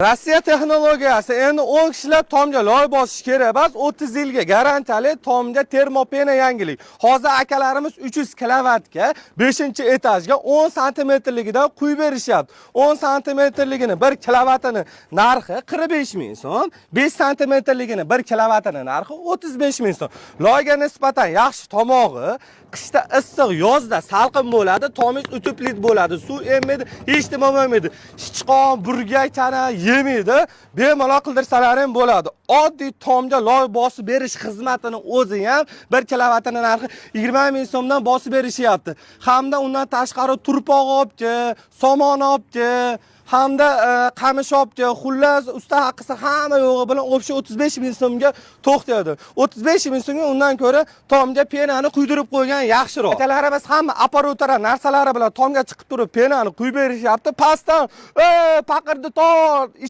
Rossiya texnologiyasi endi 10 kishilar tomga loy bosish kerak emas, 30 yilga garantiyali tomga термопена yangilik. Hozir akalarimiz 300 kilovatga 5-etajga 10 santimetrligidan quyib berishyapti. 10 santimetrligini 1 kilovatini narxi 45 ming so'm, 5 santimetrligini 1 kilovatini narxi 35 ming so'm. Loyga nisbatan yaxshi tomog'i, qishda issiq, yozda salqin bo'ladi, tomingiz утеплить bo'ladi, suv emmaydi, hech nima bo'lmaydi. Sichqon, burgak, chana yemaydi. Bemalol qildirsalar ham bo'ladi. Oddiy tomga loy bosib berish xizmatini o'zi ham 1 kilovatini narxi 20 ming so'mdan bosib berishyapti. Hamda undan tashqari turpoq olib kel, somon olib kel, hamda qamish olib kel, xullas usta haqisi hamma yo'g'i bilan общий 35 ming so'mga to'xtaydi. 35 ming so'mga undan ko'ra tomga пена ni quydirib qo'ygan yaxshiroq. Akalarimiz hamma apparatura narsalari bilan tomga chiqib turib пена ni quyib berishyapti. Pastdan "Ey, paqirdi tort"